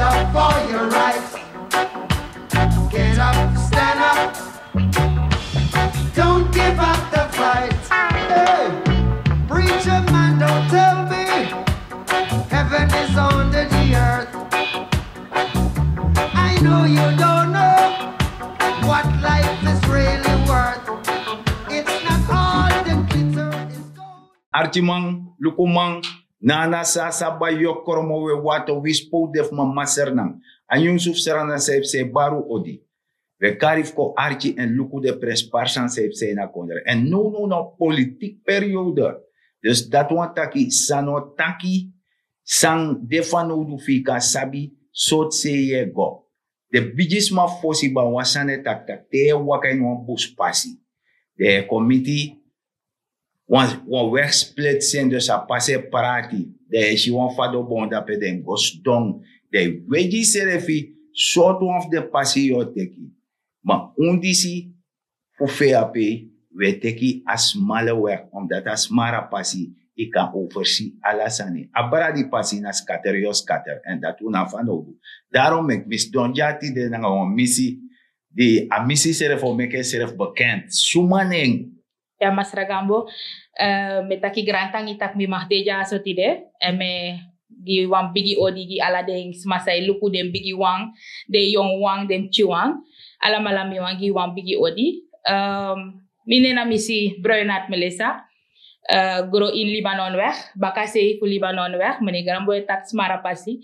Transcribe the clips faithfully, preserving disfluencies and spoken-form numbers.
Up for your right. Get up, stand up. Don't give up the fight. Hey, preacher man, don't tell me heaven is under the earth. I know you don't know what life is really worth. It's not all the glitter is gold. Arkiman, lukuman, nana sasa ba yokromo we wato wispo de fu mama sernan. A nyunsu fu sernan sa e fu se baru odi. We kari fu kon arki èn luku de prenspari san sa e fu se na kondre. Èn now now na politik periode. Dus dati wani taki san no taki san de fanowdu fu yu kan sabi sortu sei yu e go. Den bigisma fosi ban wan sani e taki tak' te yu e waka ini wan buspasi, den e kon miti wan wan wèg spleti seni, dus a pasi e prati, den e si wan fadon bon dape, den go sidon, den e wegi srefi sortu wan fu den pasi yu o teki. Ma un disi fu fei ape, wi e teki a smale wèg, omdati a smara pasi yu kan oversi ala sani. A bradi pasi na skater yu o skater, èn dati un no abi fanowdu. Darom meki mi sidon dya tide nanga wan misi di a misi srefi o meki ensrefi bekend. Suma nen? Ya, Masra Gambo, eh, mi e taki grantangi tak' mi mag de dyaso tide, èn mi e gi wan bigi odi gi ala den sma san e luku, den bigi wan, den yongu wan, den pikin wan. Alamala mi wani gi wan bigi odi. Ehm, mi nen na misi Bruinat Melissa, eh, gro ini Libanonweg, bakasei fu Libanonweg, mi nen granbo e taki smara pasi.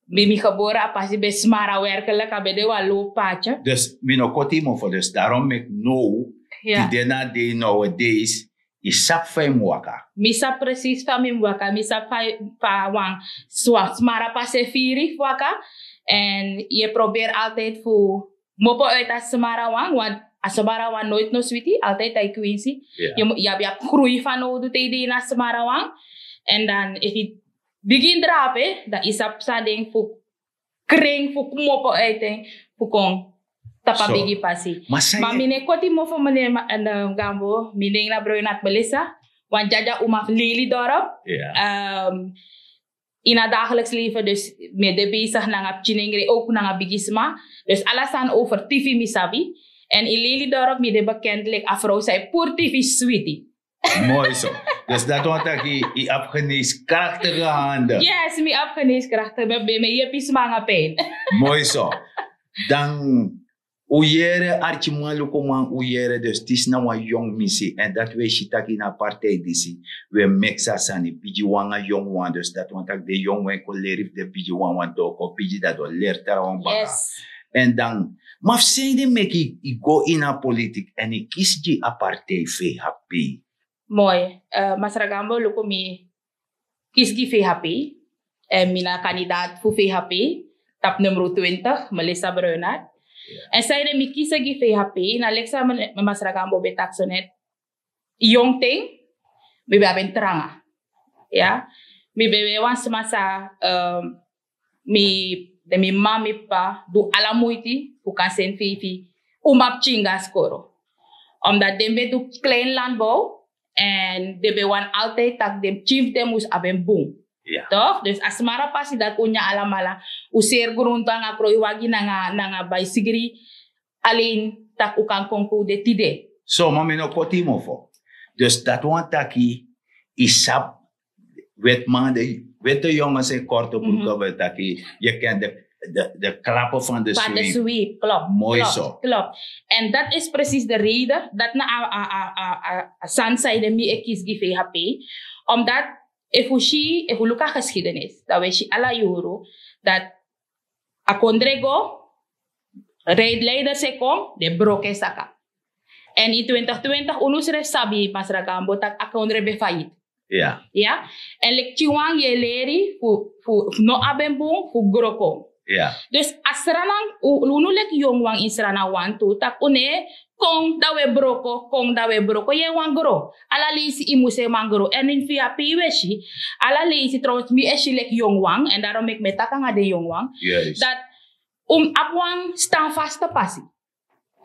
Mi mi gebore a pasi ben smara, werkelijk a ben de wan low paadje. Dus mi no koti yu mofo, dus darom meki now, tide na dei nowadays, yu sabi fa yu mus waka. Mi sabi precies fa mi mus waka, mi sabi fa, fa wan swa smara pasi e firi fu waka. Èn yu e proberi altijd fu kmopo uit a smara wan, want a smara wan nooit no switi, altijd a e kwinsi. Yu mu- yu abi, yu abi groei fanowdu te yu de ini a smara wan. Èn dan efu yu bigin drape, dan yu sabi san den fu kren fu kmopo uit en fu kon tapu a bigi pasi. Ma mi no e koti mofo, mi nen na, eh, Gambo, mi nen na Bruinat Melissa, wan dyadya uma fu Lelydorp. Ehm, ini a dagelijks leven, dus mi e de bezig nanga pikinengre, ook nanga bigisma. Dus ala sani over tifi mi sabi. Èn ini Lelydorp mi de bekend leki a vrouw san e puru tifi switi. Moi so. Dus dati wani taki yu abi geneeskrachtige handen. Yes, mi abi geneeskrachtige, mi ben mi e yepi sma nanga pijn. Moi so. Dan un yere, arkiman, lukuman, un yere, dus disi na wan yongu misi, èn dati wi e si taki na a partij disi wi e meki san sani, bigi wan nanga yongu wan, dus dati wani taki den yongu wan e kon leri fu den bigi wan, wan doko bigi dati o leri trawan baka. Èn dan, ma fu sanede meki yu go ini a politik èn yu kisi gi a partij V H P? Moi, eh, Masra Gambo, luku mi kisi gi V H P. Èn mi na kandidaat fu V H P, tapu nummer twintig, Melissa Bruinat. Èn sanede mi kisi gi V H P, na leki san Masra Gambo ben taki so net, yongu ten mi ben abi en tranga. Ya, mi ben weri wan sma san, ehm, mi, den mi mama, mi p'pa du ala muiti fu kan seni feifi uma pikin go na skoro. Omdat den ben du klein landbouw, èn den ben wani altijd tak' den pikin fu den mus abi en bun. Toch? Dus a smara pasi dati un nyan alamala, un seri gruntu nanga kroiwagi nanga, nanga baisigri, alen tak' un kan kon kon de tide. So, ma mi no koti yu mofo. Dus dati wani taki yu sabi wetman, de wete yongens in korte broeken, wi taki, je kent de, de, de klappen van de zweep. Van de zweep, klopt. Moi so. Klopt. En dat is precies de reden dat na a, a, a, a, a, a sani san mi e kisi gi V H P. Omdat efu un si, efu un luku a geschiedenis, dan wi e si ala yuru dat a kondre go, rij-, leiders e kon, den broko e saka. En in twintig twintig, unu srefi sabi, Masra Gambo, tak' a kondre ben failliet. Ya. Ya? En leki wan yu e leri fu, fu, fu no abi en bun, fu gro kon. Ya. Dus a Sranan, u-, unu leki yongu wan in Sranan wantu, tak' un no e kon dan wi e broko, kon dan wi e broko, yu e wani gro. Ala leisi yu mus e man gro. En in V H P wi e si, ala leisi, trouwens, mi e si leki yongu wan, en daarom meki mi e taki nanga den yongu wan, dat un abi wan standvaste pasi.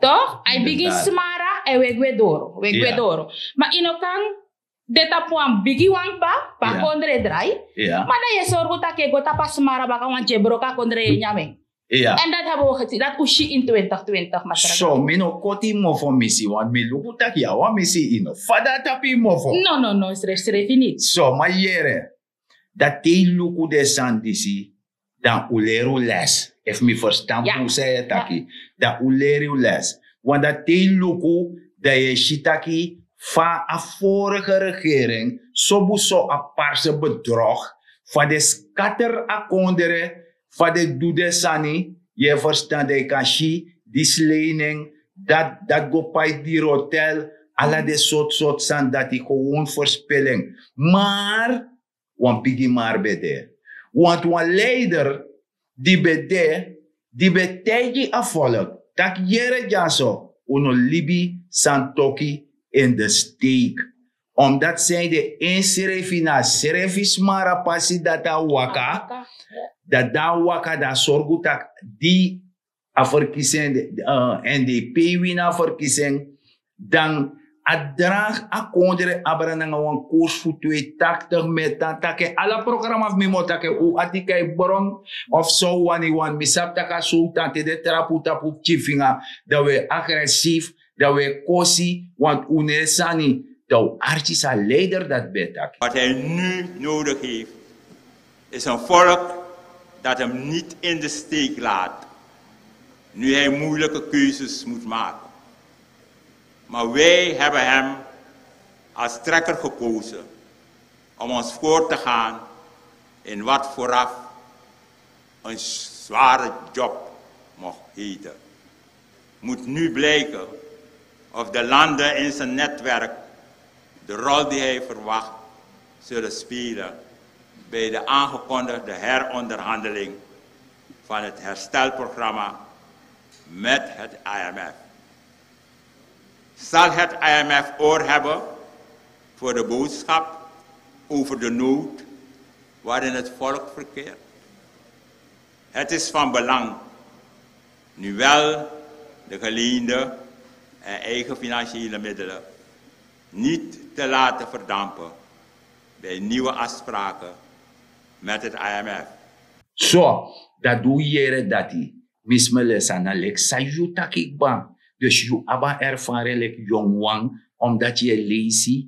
Toch? A e bigin smara, en wi e gwe doro, wi e gwe doro. Ma yu no kan de tapu wan bigi wan kba, pa kondre drai. Ma dan yu e sorgu taki e go tapu a smara baka, want yu e broko a kondre, yu e nyan en. En dat habi wi gesi, dat un si in twintig twintig masra. So mi no koti mofo misi, want mi luku taki ya wan misi ino fada tapu yu mofo. No no no srefsrefi niti. So ma yere, dati te yu luku den sani disi, dan un leri un les. Efu mi ferstan bun san yu e taki, dan un leri un les. Wan dati te yu luku, dan yu e si taki fa a vorige regering sobu so a parse bedrog, fa den skater a kondre, fa den du den sani. Yu e ferstan, dan yu kan si disi lening, dati dati go pai diri hotel, ala den sortu sortu sani dati, gewon ferspel en. Mar wan bigi mar ben de. Want wan leider di ben de, di ben taigi a volk taki yere dyaso, un no libi santoki in de steek. Omdat san ede, ensrefi na a srefi smara pasi dati a waka. Dati dan a waka dan a sorgu taki di a verkiezing, eh, N D P wini a verkiezing, dan a dragi a kondre abra nanga wan koers fu twee tachtig. Mi e tan taki en ala programa fu mi, mi o taki en, un ati kan e bron of so wani wan, mi sabi taki a sowtan te den trapu tapu pikin finga, dan un e agresief, dan un e kosi, want un no e sani, dan un arki san a leider dati ben e taki. Wat hij nu nodig heeft, is een volk dat hem niet in de steek laat nu hij moeilijke keuzes moet maken. Maar wij hebben hem als trekker gekozen om ons voor te gaan in wat vooraf een zware job mocht heten. Moet nu blijken of de landen in zijn netwerk de rol die hij verwacht zullen spelen bij de aangekondigde heronderhandeling van het herstelprogramma met het I M F. Zal het I M F oor hebben voor de boodschap over de nood waarin het volk verkeert? Het is van belang nu wel de geleende en eigen financiële middelen niet te laten verdampen bij nieuwe afspraken met het I M F. So, dati di un yere dati, mi sma lesa na leki san yu taki kba. Dus yu abi a ervaring leki yongu wan, omdat yu e leisi,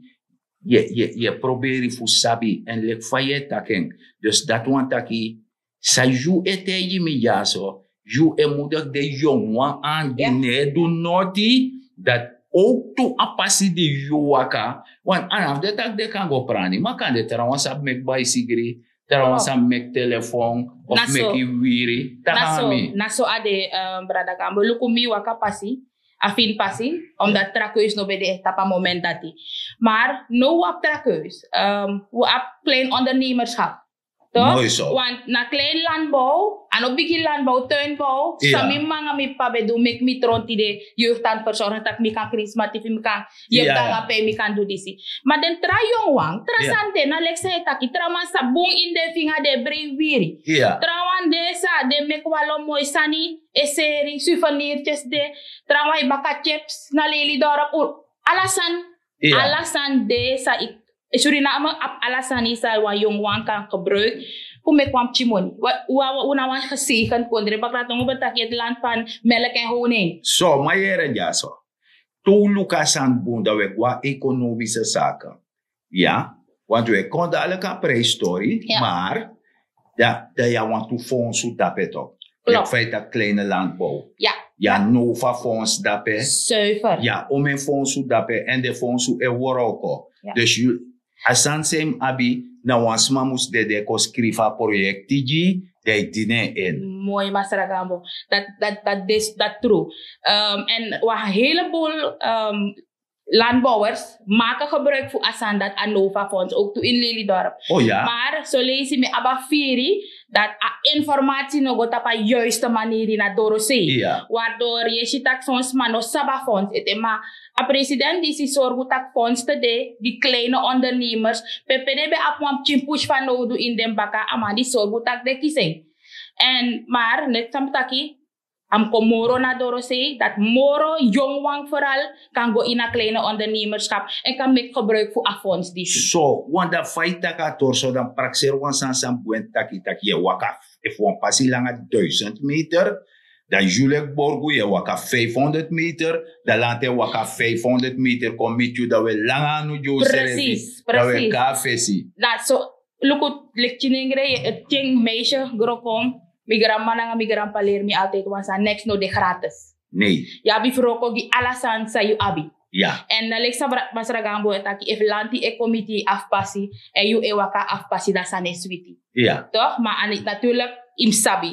yu e, yu e, yu e proberi fu sabi, èn leki fa yu e taki en. Dus dati wani taki, san yu e taigi mi dyaso, yu e moedig den yongu wan aan di no e du noti, dati owktu a pasi di yu waka. Want a no fu den taki den kan go prani, ma kande trawan sabi meki baisigri, trawan sabi meki telefon, of meki wiri. Taga mi. Na so a de, eh, brada Gambo. Luku mi waka pasi, a fini pasi, omdat tra keus no ben de tapu a moment dati. Maar now un abi tra keus. Ehm, un abi klein ondernemerschap. Toch? Want na klein landbouw, a no bigi landbouw, tuinbouw, san mi mama nanga mi p'pa ben du, meki mi tron tide, jeugd aan verzorgen, taki mi kan krin sma tifi, mi kan yepi nanga pei, mi kan du disi. Ma den tra yongu wan, tra sani de, na leki san yu e taki, trawan sa bun ini den finga, den e brei wiri. Trawan de sa, den e meki wan lo moi sani, e seri, suvenirtjes de, trawan e baka chips, na Lelydorp, ala sani, ala sani de sa, e Suriname abi ala sani san wan yongu wan kan gebruik fu meki wan pikin moni. Wi, wi, wi na wan gezegend kondre, bakra tongo ben taki het land van melk en honing. So, ma yere dyaso. Te un luku a sani bun, dan wi e go na ekonomische zaken. Ya, want wi e kon dadelijk a prijstori, maar dan, dan yu abi wantu fondsu dape toch. Klopt. Yu abi feite kleine landbouw. Ya. Yu abi Nova fonds dape. Zuiver. Yu abi omeni fondsu dape, èn den fondsu e wroko. Dus yu, a sani san yu mus abi, na wan sma mus dede kon skrifi a proyekti gi, dan yu dini en in. Moi, masra Gambo. Dat, dat, dat is, dat true. Ehm, en wan heleboel, ehm, landbouwers maken gebruik fu a sani dati a Nova fonds, ook tu in Lelydorp. Maar so leisi mi abi a firi dati a informatie no go tapu a juiste manier na dorosei. Waardoor yu e si taki son sma no sabi a fonds ete, ma a president disi sorgu taki fonds te de gi kleine ondernemers, pe pe den ben abi wan pikin push fanowdu ini den baka, a man disi sorgu taki den kisi en. En maar net san mi taki, a mus kon moro na dorosei, dati moro yongu wan feral kan go ini a kleine ondernemerskap èn kan meki gebruik fu a fonds disi. So wan dan fa yu taki a torso dan prakseri wan sani san mus gwen taki taki yu e waka efu wan pasi langa duisend meter, dan yu leki borgu yu e waka vijfhonderd meter, dan lanti e waka vijfhonderd meter kon miti yu dan wi e langa anu gi wi srefi, dan wi e kon na fesi. Luku, leki tinengre, yu e ken meisye gro kon. Mi granmama nanga mi granpapa leri mi altijdi wan sani neks no de gratis. Nei. Yu abi fu wroko gi ala sani san yu abi. Èn na leki san masra gambo e taki efu lanti e kon miti yu afpasi èn yu e waka afpasi dan sani e switi. Tok ma naturlik yu mus sabi,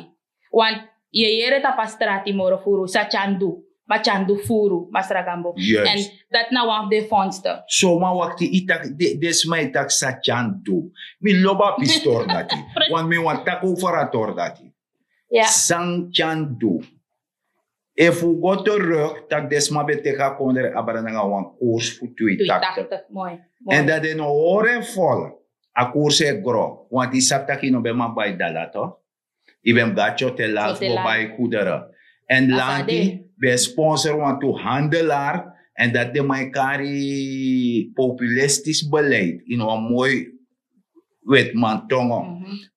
want yu e yere tapu a strati moro furu san tyari du, ma tyari du furu masra gambo. Èn dati na wan fu den fonste. So man wakti yu taki den sma e taki san tyari du. Mi lobi a pistori dati. Want mi wani taki over a tori dati. San tyari du. Efu un go teruk tak' den sma ben teki a kondre abra nanga wan koers fu twe taktik. Èn dan den no hori en fol. A koers e gro. Want yu sabi tak' yu no ben man bai dala to. Yu ben mus go na tyotela fu go bai kudere. Èn lanti ben sponsor wantu handelar. Èn dati den man e kari populistis beleid ini wan moi wetmantongo.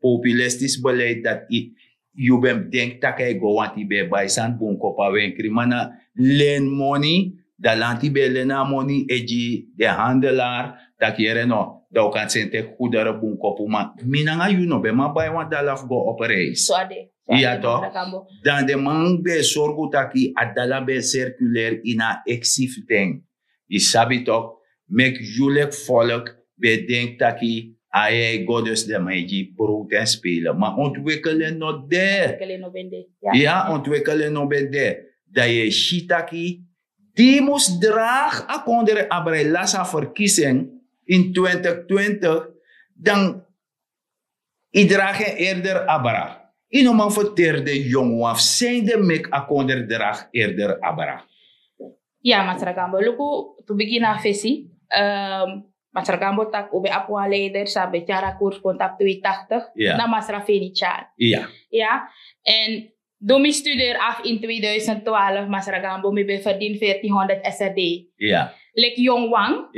Populistis beleid dati yu ben mus denki tak' a e go wanti yu ben e bai sani bunkopu a wenkri ma na leni moni. Dan lanti ben e leni a moni e gi den handelar tak' yere no dan un kan seni teki kudere bunkopu ma mi nanga yu no ben man bai wan dala fu go opereis. Iya to. Dan den man ben e sorgu taki a dala ben e serkuleri ini a eksi fu den. Yu sabi tok meki yu leki folk ben e denki taki a yai go dus den man e gi yu prowtu èn spele ma ontwikelen no de. Ya ontwikelen no ben de. Dan yu e si taki di yu mus dragi a kondre abra e lasi a ferkisi en ini twintig twintig dan yu dragi en erder abra. Yu no man ferteri den yongu wan fu san yu de meki a kondre dragi erder abra. Ya masra gambo luku tu bigin na fesi. Masra gambo taki un ben abi wan leider san ben tyari a koers kon tapu twe taktig na masra feni tyari. Ya èn du mi studeri afu ini tweeduisend twaalf masra gambo mi ben ferdini veertienhonderd srd. Leki yongu wan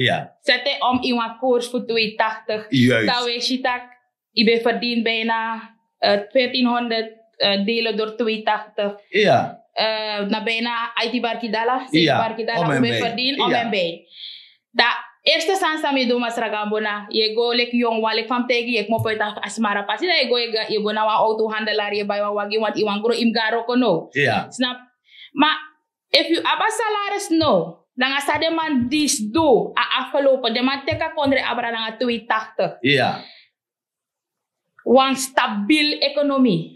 seti en om ini wan koers fu twe taktig. Dan un e si tak' yu ben ferdini bijna veertienhonderd dele dori twe taktig. Na bijna aiti barki dala seti barki dala un ben ferdini om en bij. Dan eerste sani san mi du masra gambo na yu e go leki yongu wan leki fa mi taigi yu e kmopo yu taki a smara pasi dan yu e go na wan owtu handelar yu e bai wan wagi want yu wan gro yu mus go na wroko now. Snap? Ma efu yu abi a salaris now nanga san den man disi du a afgelopen den man teki a kondre abra nanga twe taktig. Wan stabil ekonomi.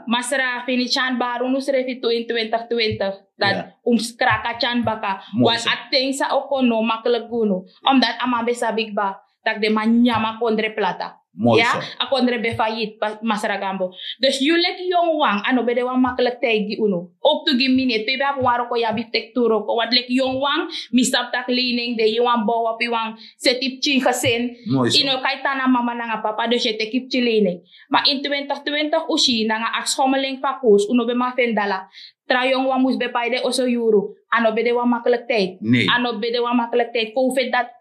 Masra feni tyan bari unu srefi tu ini twintig twintig. Dati un mus kraki a tyan baka. Wan a ten san o kon no makliki gi unu. Omdati a man ben sabi kba tak' den man nyan mi a kondre plata. Ya a kondre ben fayiti masra gambo. Dus yu leki yongu wan a no ben de wan makliki tidi gi unu. Owktu gi mi neti pe yu ben abi wan wroko yu abi fu teki tu wroko wantu leki yongu wan mi sabi tak' lening de yu wan bow opi wan seti pikin gesin. Yu no kan e tan na mama nanga papa dus yu e teki yu pikin lening. Ma ini twintig twintig un si nanga a skommeling fu a koers un no ben man feni dala. Tra yongu wan mus ben pai den oso yuru. A no ben de wan makliki tidi. A no ben de wan makliki tidi kon un feti dati.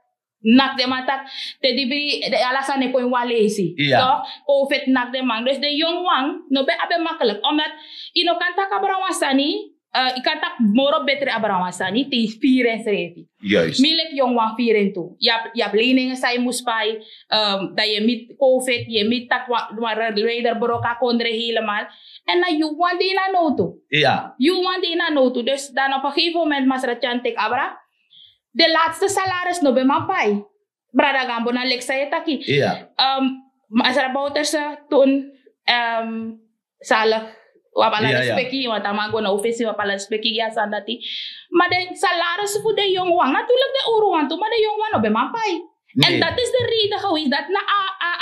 Naki den man taki te dibri ala sani e kon ini wan leisi. Tok kon un feti naki den man dus den yongu wan no ben abi en makliki omdati yu no kan taki abra wan sani. Yu kan taki moro betri abra wan sani te yu firi ensrefi. Mi leki yongu wan firi en tu yu abi leningen san yu mus pai. Dan yu e miti covid yu e miti taki wan leider broko a kondre helemal. Èn na yu wan dei na nowtu. Yu wan dei na nowtu dus dan op en gegeven moment masra tyan teki abra de latste salaris no ben man pai. Brada gambo na leki san yu e taki. Masra bowterse tun salik wan pala respeki want a man go na un fesi wan pala respeki gi a sani dati. Ma den salaris fu den yongu wan naturlik den uru wan tu ma den yongu wan no ben man pai. En dat is de reden geweest dat na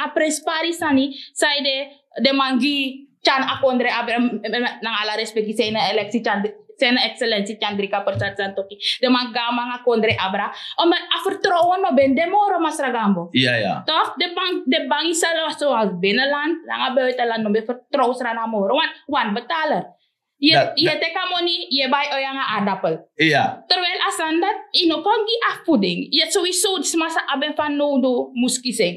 a prenspari sani san yu de den man gi tyan a kondre abra nanga ala respeki san yu na eleksi tyan. Sena excellentie tyan drika persat san toki den man go na man a kondre abra. Omdati a fertrowen no ben de moro masra gambo. Tok den bangi sala so a bineland nanga buitenland no ben fertrow srana moro want wan betaler. Yu e teki a moni, yu e bai oil nanga aardappel. Terwijl a sani dati yu no kan gi a voeding. Yu e sowieso, sma sa abi en fanowdu mus kisi en.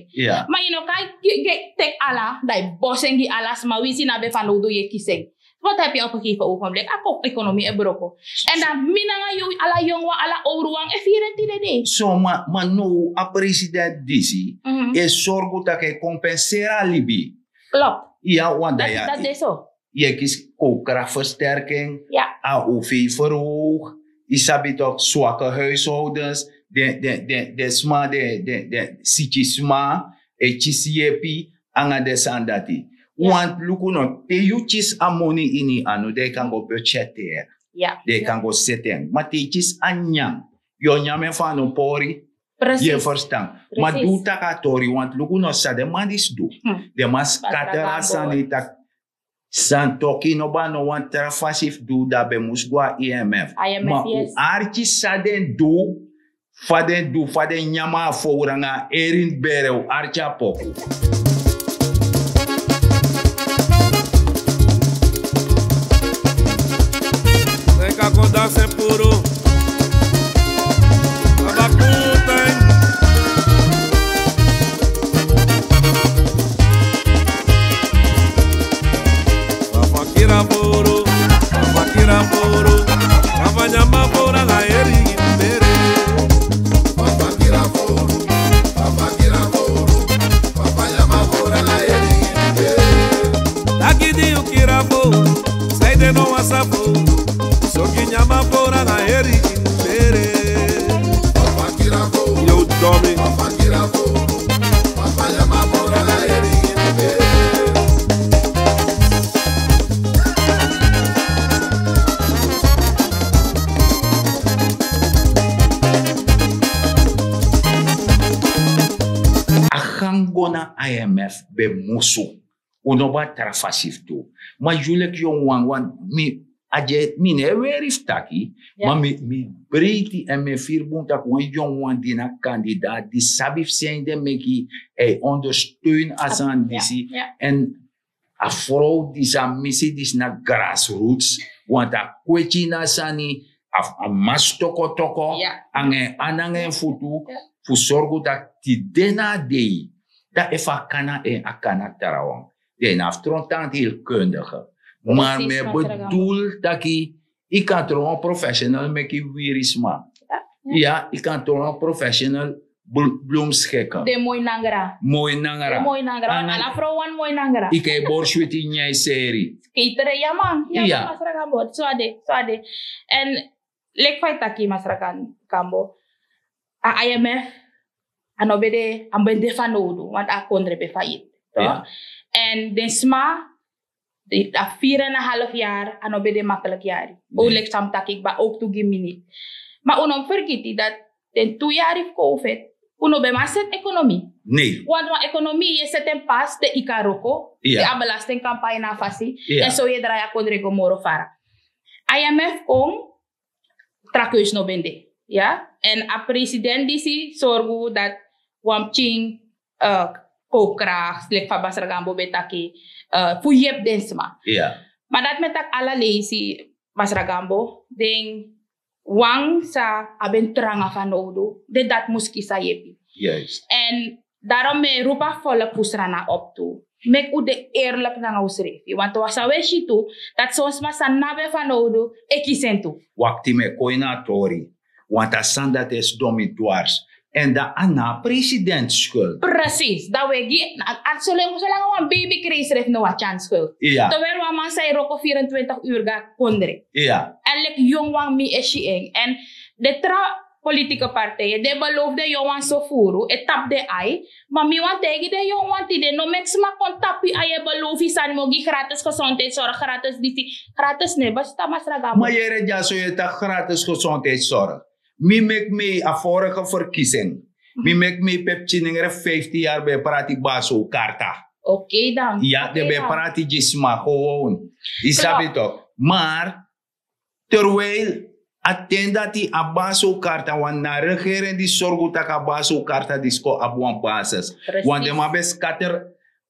Ma yu no kan teki ala dan yu bosi en gi ala sma, winsi yu no abi en fanowdu, yu e kisi en. Wat heb je op een gegeven ogenblik? A kon ekonomi e broko. En dan mi nanga yu, ala yongu wan, ala owru wan e firi en tide dei. So ma, ma now a president disi e sorgu tak' a e kompenseri a libi. Klopt. Ya, want dat, dat is zo. Yu e kisi koopkrachtversterking, A O V verhoog, yu sabi toch, zwakke huishoudens, den, den, den, den sma, den, den, den siki sma e kisi yepi, nanga den sani dati. Want luku no, te yu kisi a moni ini yu anu, dan yu kan go budgeteri, dan yu kan go seti en. Ma te yu kisi a nyanyan, yu o nyan en fu a no pori. Yu e ferstan? Ma du tak' a tori, want luku no san den man disi du. Den man skateri a sani, taki Santoki no bari no wan tra fasi fu du, dan a ben mus go na I M F. Ma un arki san den du, fa den du, fa den nyan a fowru nanga a eri ini bere, un arki a poku. Seka kon dansi puru. Abakutan. Fafa kira foro, fafa kira foro, fafa nyama foro nanga eri ini bere. Fafa kira foro, fafa kira foro, fafa nyama foro nanga eri ini bere. Taki di yu kira foro, saide no wan sa foro, sorgi nyama foro nanga eri ini bere. Fafa kira foro, yo domi. Fafa kira foro. A gan go na I M F ben musu. Un no ben abi tra fasi fu du. Ma yu leki yongu wan, wan, mi, a di mi no e weri fu taki, ma mi, mi breiti èn mi e firi bun taki wan yongu wan di na kandidaat, di sabi fu san ede meki, a e ondersteun a sani disi. Èn a frow disi, a misi disi na grassroots, want a kweki na sani, a, a masi tokotoko, nanga en anu nanga en futu, fu sorgu taki tide na a dei, dan efu a kan na en, a kan na trawan. Den abi tron tandheelkundige. Maar mi e bedoel taki yu kan tron wan professional meki wiri sma. Ya, yu kan tron wan professional bl-, bloemschikken. Den moi nangra. Moi nangra. Den moi nangra. Ala frow wani moi nangra. Yu kan e borsu witi nyan seri. Ketere, ya man. Ya man, Masra Gambo. So a de, so a de. Èn leki fa yu taki, Masra Gambo, a I M F a no ben de, a ben de fanowdu, want a kondre ben failliet. Èn den sma, a vier en een half jaar, a no ben de makkelijk yari. Ook leki san mi taki kba, ook tu gi miniti. Ma un no mus fergiti dati den tu yari fu covid, un no ben man seti ekonomi. Want wan ekonomi yu e seti en pas te yu kan wroko, te a belastingkampanye na a fasi, èn so yu e drai a kondre go moro fara. I M F kon, tra keusi no ben de. Ya? Èn a president disi sorgu dati wan pikin, eh, koopkracht, leki fa Masra Gambo ben taki, eh, fu yepi den sma. Ma dati mi e taki ala leisi, Masra Gambo, den wan san abi en tranga fanowdu, den dati mus kisi a yepi. Èn daarom mi e roepi a volk fu Sranan op tu. Meki un de eerlijk nanga unsrefi. Want wan san un e si tu, dati son sma san no abi en fanowdu e kisi en tu. Wakti, mi e kon ini a tori. Want a sani dati e sidon mi dwars. Èn dan a no a president skuld. Precies. Dan un e gi, a, a, solanga, solanga wan baby krijg srefi no wan tyans skuld. Terwijl wan man san e wroko vierentwintig uur go na kondre. Èn leki yongu wan mi e si en. Èn den tra politieke partijen, den e belofu den yongu wan so furu, e tapu den ai. Ma mi wani taigi den yongu wan tide, no meki sma kon tapu yu ai, e belofu yu sani, mi o gi gratis gezondheidszorg, gratis disi, gratis, no e bestaan, Masra Gambo. Ma yere dyaso, yu e taki gratis gezondheidszorg. Mi meki mi a vorige verkiezing. Mi meki mi pe pikin nengre vijftien jaar ben e prati Baso Karta. Oké dan. Ya, den ben e prati gi sma gewoon. Yu sabi toch. Maar terwijl a ten dati a Baso Karta, want na a regering di sorgu tak' a Baso Karta disi kon abi wan basis. Want den man ben scatter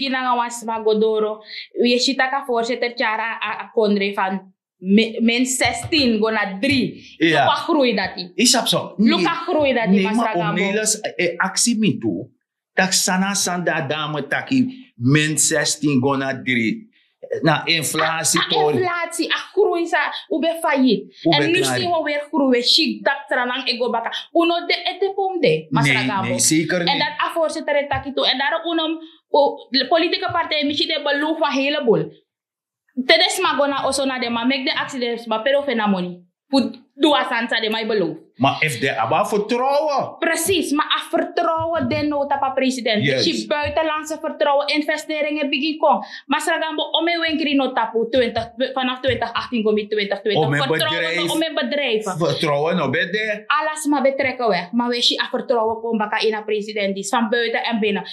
bigin nanga wan sma go doro. Wi e si tak' a voorzitter tyari a kondre fan min sestin go na dri. Luku a grui dati. Luku a grui dati masra gambo. Nelas e aksi mi tu tak' san na a sani di a dame taki, min sestin go na dri. Na inflasi tori. Inflasi a grui san un ben fayit. En nu si wan weri grui we si tak' tranan e go baka. Un no de ete pe un de masra gambo. En dati a voorzitter e taki tu en daro un no politike partij mi si den e belofu a helebul. Te den sma go na oso na den man meki den aksi den sma pe den o feni a moni fu du a sani san den man e belofu. Ma efu den abi a fertrouwen. Presis ma a fertrouwen de no tapu a president. Si buitenlandse fertrouwen investering e bigin kon. Masra gambo omen wenkri no tapu. Vanaf twintig achttien go mi twintig twintig fertrouwen no omen bedrijven. Fertrouwen no ben de. Ala sma ben trekken weg ma we si a fertrouwen kon baka ini a president disi van buiten en binnen.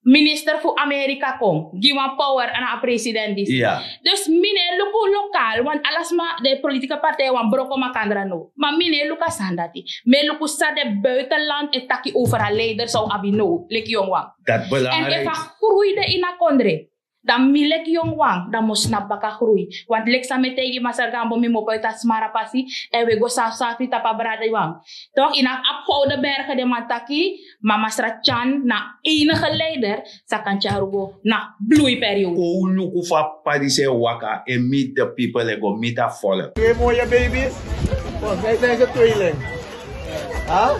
Minister fu amerika kon gi wan power na a president disi. Dus mi no e luku lokaal want ala sma den politike partij wan broko makandra no ma mi no e luku a sani dati. Mi e luku san den buitenland e taki over a leider san un abi now leki yongu wan. Èn efu a grui de ini a kondre dan mi leki yongu wan dan mi o snapu baka grui. Want leki san mi e taigi masra gambo mi mopo uiti a smara pasi èn wi e go safisafi tapu a brada wan. Tok ini a abi howde berge den man taki ma masra tyan na enige leider san kan tyari un go na blui periode. Kon un luku fu a p'pa disi e waka e miti de pipel e go miti a folk. Twee mooie baby's. Volgens mij zijn ze tweeling. Huh?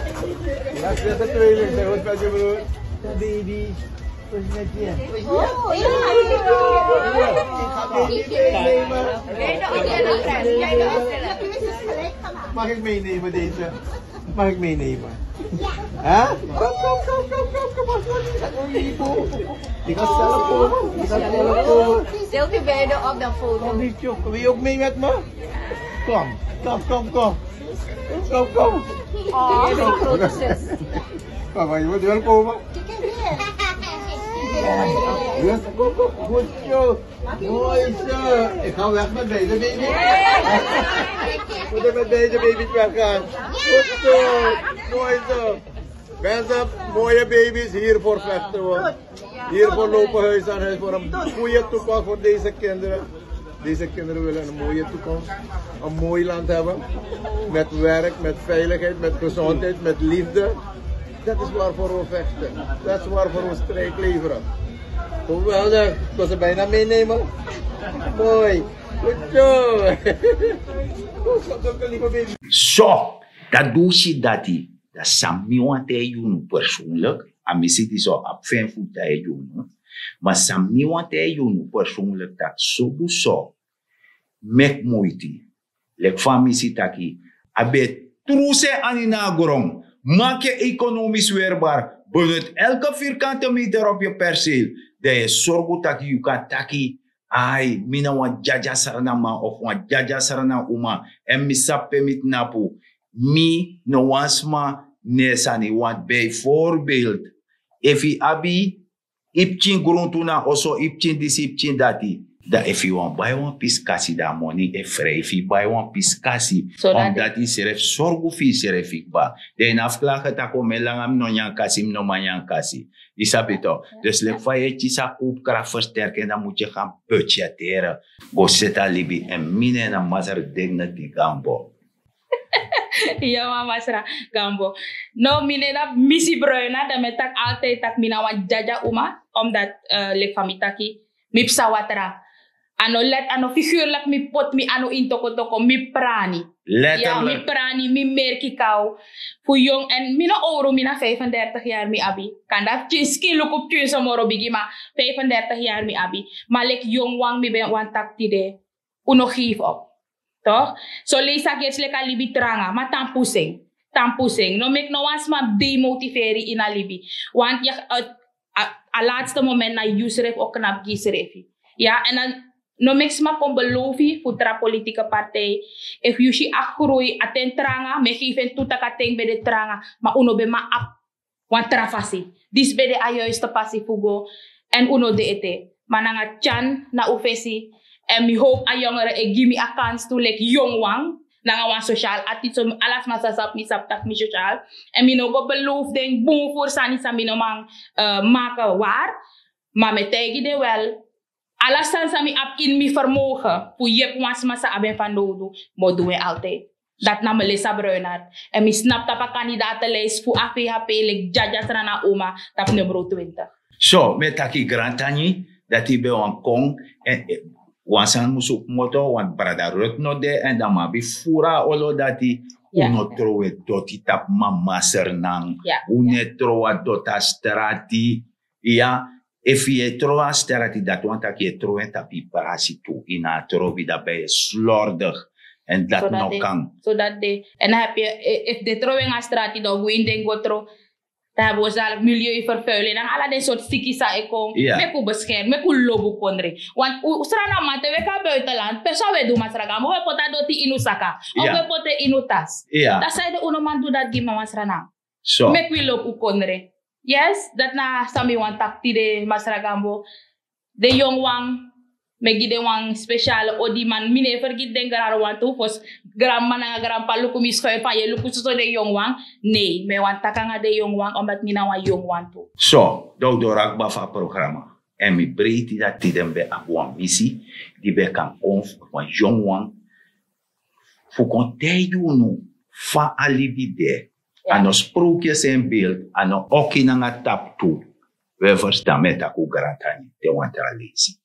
That's the toilet. That was such a good baby. What's that here? Oh, yeah. Mag ik meenemen deze? Mag ik meenemen? Hè? Kom, kom, kom, kom, kom, kom, kom, kom. Ik ga zelf komen. Ik ga zelf komen. Wilt u beide op de foto? Kom, niet, joh. Wil je ook mee met me? Kom, kom, kom, kom. Kom, kom. Oh, grote zus. Papa, je moet wel komen. Yes, kom, kom. Goed zo. Mooi zo. Ik ga weg met deze baby. Moet ik met deze baby weggaan? Goed zo. Mooi zo. Mensen, mooie baby's, hiervoor vechten we. Hiervoor lopen huis aan huis voor een goede toekomst voor deze kinderen. Deze kinderen willen een mooie toekomst, een mooi land hebben. Met werk, met veiligheid, met gezondheid, met liefde. Dat is waarvoor we vechten. Dat is waarvoor we strijd leveren. Geweldig. Ik wil ze bijna meenemen. Mooi. Goed zo. Zo, dat doe je dat. Dat is Sami, want hij, you know, persoonlijk. A misi disi o abi fen fu taigi unu. Ma san mi wani taigi unu persoonlijk, taki sobu so, meki muiti. Leki fa mi si taki a ben e trusu en ani na a gron, maki en ekonomisch werbar, benut elke vierkante meter op yu perseel, dan yu e sorgu taki yu kan taki: ai, mi na wan dyadya srana man of wan dyadya srana uma, èn mi sabi pe mi tnapu. Mi no wan sma no e sani. Want bijvoorbeeld, efu yu abi, yu pikin gruntu na oso, yu pikin disi, yu pikin dati, dan efu yu wani bai wan pisi kasi, dan a moni e frei fu yu bai wan pisi kasi. Omdat yu srefi sorgu fu yusrefi kba. Dan yu no abi fu klage taki: o, mi e langa, mi no nyan kasi, mi no man nyan kasi. Yu sabi tok. Dus leki fa yu e kisi a koopkracht versterking, dan mus yu gaan budgetteren. Go seti a libi. Èn mi nen na Masra Dignity Gambo. Ya, ma Masra Gambo. No, mi nen na Misi Bruna, dan mi e taki altijd taki mi na wan dyadya uma, omdat, eh, leki fa mi taki, mi psa watra. A no let, a no figuurlijk mi poti mi anu ini tokotoko, mi prani. Ya, mi prani, mi merki kaw. Fu yongu, èn mi no owru, mi na vijfendertig yari mi abi. Kande a pikin skin luku pikinso moro bigi, ma vijfendertig yari mi abi. Ma leki yongu wan, mi ben wani taki tide, un no geef op. Toch? Soleisi a gersi leki a libi tranga, ma tan pusu en. Tan pusu en. No meki no wan sma demotiveri ini a libi. Want yu, eh, a, a laatste moment na yusrefi o knapu gi yusrefi. Ya, èn dan no meki sma kon belofu fu tra politieke partij. Efu yu si a groei, a ten tranga, mi e geef en tu taki a ten ben de tranga, ma un no ben man abi wan tra fasi. Disi ben de a juiste pasi fu go, èn un no de ete. Ma nanga tyan na un fesi, èn mi howpu a yongere e gi mi a kans tu leki yongu wan, nanga wan sosial attitude, so ala sma sa sabi mi, sabi taki mi sosial. Èn mi no go belofu den bun furu sani san mi no man, eh, maki wari, ma mi e taigi den wel. Ala sani san mi abi ini mi vermogen fu yepi wan sma san abi en fanowdu, mi o du en altijd. Dati na Melissa Brunart. Èn mi snap tapu a kandidatenlijst fu a V H P leki dyadya srana uma, tapu numero twintig. So, mi e taki grantangi dati yu ben wani kon, èn, eh, wan sani musu kmoto, want brada Ruth no de, èn dan mi abi furu a olo dati, un no trowe doti tapu mama Sranan. Un no e trowe a doti a strati. Ya, efu yu e trowe a strati, dati wani taki yu e trowe en tapu yu prasi tu, yu no abi trobi, dan ben yu slordig. Èn dati no kan. So dati de, èn dan efu, efu den trowe en a strati, dan un go ini den go tro, dan hebben we zalig milieuvervuiling, dan ala den sortu siki san e kon. Meki un bescherm, meki un lobi un kondre. Want un, Sranaman, te un e kon a buitenland, pe san un e du, Masra Gambo? Un e poti a doti ini un saka, of un e poti en ini un tas. Dan sanede un no man du dati gi mama Sranan? So. Meki wi lobi un kondre. Yes, dati na san mi wani taki tide, Masra Gambo. Den yongu wan, mi e gi den wan spesiale odi, ma mi no e fergiti den granwan tu, fosi granmama nanga granpapa luku mi schuin van, yu e luku soso den yongu wan. Nee, mi e wani taki nanga den yongu wan, omdat mi na wan yongu wan tu. So, dan un doro a kba fu a programa. Èn mi breiti dati tide mi ben abi wan misi di ben kan kon fu wan yongu wan fu kon taigi unu fa a libi de. A no sprookjes in beeld, a no oki nanga tapu tu. We verstan, mi e taki un grantangi te wan tra leisi.